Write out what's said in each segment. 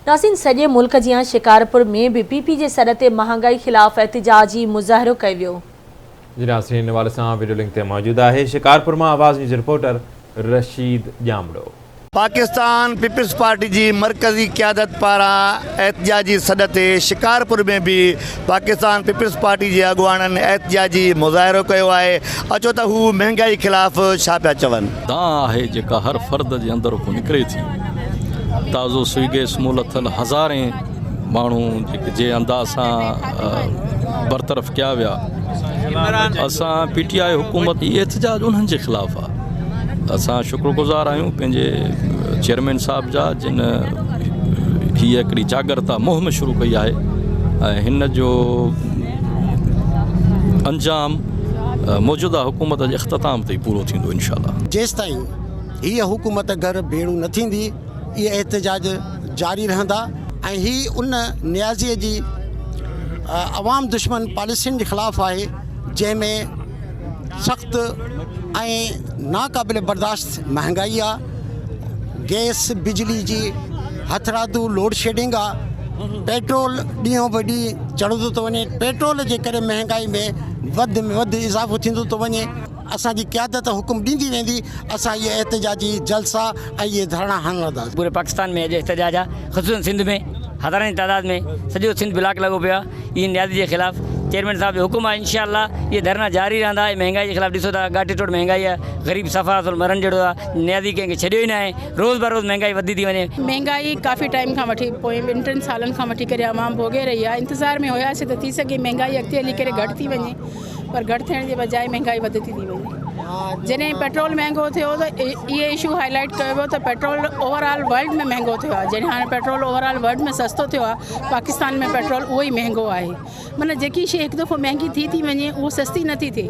ناظرين سڄي ملڪ جيان شڪارپور ۾ به پي پي جي سڏ تي مهانگائي خلاف احتجاجي مظاهرو ڪيو ويو. جي ناظرين ان حوالي سان وڊيو لنڪ تي موجود آهي شڪارپور مان Awaz news reporter Rasheed Jamro. Pakistan peoples party جي مرڪزي قيادت پاران احتجاجي سڏ تي شڪارپور ۾ به پاڪستان پيپلز پارٽي جي اڳواڻن احتجاجي مظاهرو ڪيو آهي، اچو ته هو مهنگائي خلاف ڇا پيا چون. دانهن آهي جيڪا هر فرد جي اندر کان نڪري ٿي. تازو سوئي گئس مون لٿل هزارين ماڻهو جيڪي جنهن انداز سان برطرف ڪيا ويا اسان پي ٽي آء حڪومت هي احتجاج انهن جي خلاف آهي اسان شڪر گذار آهيون پنهنجي چيئرمين صاحب جا جن هي هڪڙي جاڳرتا مهم شروع ڪئي آهي ۽ هن جو انجام موجوده حڪومت جي اختتام تي پورو ٿيندو انشاء الله. جيستائين هيء حڪومت گهر ڀيڙو نه ٿيندي اهي احتجاج جاري رهندا ۽ هي ان نيازيء جي عوام دشمن پاليسين جي خلاف آهي جنهن ۾ سخت ۽ ناقابل برداشت مهانگائي آ، گئس بجلي جي هٿرادو لوڊ شيڊنگ آ، پيٽرول ڏينهون به ڏينهن چڙهندو ٿو وڃي، پيٽرول جي ڪري مهانگائي ۾ وڌ ۾ وڌ اضافو ٿيندو ٿو وڃي، اسان جي قيادت حڪم ڏيندي ويندي اسان اهي احتجاجي جلسا ۽ اهي ڌرڻا هڻنداسين. پوري پاڪستان ۾ اڄ احتجاج آ خصوصن سنڌ ۾ هزارن جي تعداد ۾ سڄو سنڌ بلاڪ لڳو پيو آ اي نيازي جي خلاف چيئرمين صاحب جو حڪم آهي انشاء الله اهي ڌرڻا جاري رهندا ۽ مهنگائي جي خلاف ڏسو ٿا ڳاٽي ٽوڙ مهنگائي آهي غريب صفا اصل مرڻ جهڙو آهي نيازي ڪنهن کي ڇڏيو ئي ناهي روز بروز مهنگائي وڌي ٿي وڃي. مهنگائي ڪافي ٽائيم کان وٺي پوئين ٻن ٽن سالن کان وٺي ڪري عوام ڀوڳي رهي آهي انتظار ۾ هياسي ته ٿي سگهي مهنگائي اڳتي هلي ڪري گهٽ ٿي وڃي پر گهٽ ٿيڻ جي بجاء مهنگائي وڌندي ٿي وڃي جڏهن پيٽرول مهنگو ٿيو ته اهي اشو هائي لائيٽ ڪيو ويو ته پيٽرول اوور آل ورلڊ ۾ مهنگو ٿيو آهي جڏهن هاڻي پيٽرول اوور آل ورلڊ ۾ سستو ٿيو آهي پاڪستان ۾ پيٽرول اهو ئي مهنگو آهي معنيٰ جيڪي شيء هڪ دفعو مهنگي ٿي ٿي وڃي اهو سستي نٿي ٿئي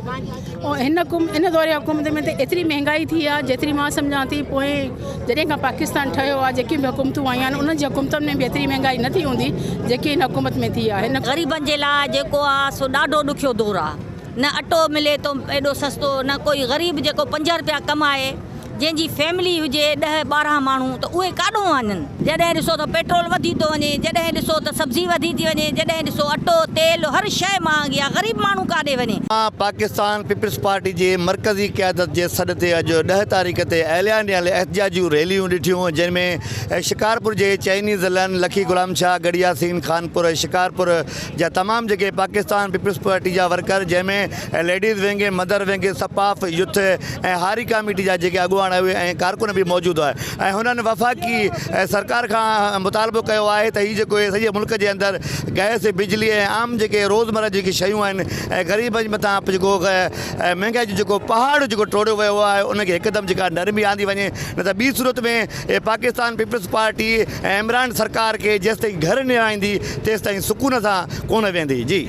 ۽ هن حڪوم ان دور حڪومت ۾ ته ايتري مهنگائي ٿي آهي جيتري مان سمجهان ٿي پوئين جڏهن کان پاڪستان ٺهيو آهي جيڪي به حڪومتون آيون آهن انهن جي حڪومتن ۾ به ايتري مهنگائي نه ٿي هوندي جيڪي هن حڪومت ۾ ٿي آهي هن غريبن جي لاء جيڪو آ سو ڏاڍو ڏکيو دور آ نه اٽو ملي ٿو ايڏو سستو نه ڪوئي غريب جيڪو پنج رپيا ڪمائي جنهن جي فيملي هجي ڏهه 12 ماڻهو ته اهي ڪاڏهون آڻن. جڏهن ڏسو ته پيٽرول وڌي ٿو وڃي، جڏهن ڏسو ته سبزي وڌي ٿي وڃي، جڏهن ڏسو اٽو، تيل هر شيء مهانگي آ، غريب ماڻهو ڪاڏي وڃي. پاڪستان پيپلز پارٽي جي مرڪزي قيادت جي سڏ تي اڄ ڏهه تاريخ تي اعلانيل احتجاجيون ريليون ڏٺيون جنهن ۾ شڪارپور جي چئني ضلعن لکي غلام شاهه، ڳڙهي ياسين، خانپور ۽ شڪارپور جا تمام جيڪي پاڪستان پيپلز پارٽي جا ورڪر جنهن ۾ ليڊيز ونگ، مدر ونگ، سپاف، يوٿ ۽ هاري ڪاميٽي جا جيڪي اڳواڻ اهي ۽ ڪارڪن به موجود هئا ۽ هنن وفاقي سرڪار کان مطالبو ڪيو آهي ته هي جيڪو سڄي ملڪ جي اندر گئس بجلي ۽ عام جيڪي روزمره جيڪي شيون آهن ۽ غريبن جي مٿان جيڪو مهنگائي جو جيڪو پهاڙ جيڪو ٽوڙيو ويو آهي ان کي هڪدم جيڪا نرمي آندي وڃي نه ته ٻي صورت ۾ پاڪستان پيپلز پارٽي ۽ عمران سرڪار کي جيستائين گهر نه آئيندي تيستائين سڪون سان ڪونه ويهندي جي.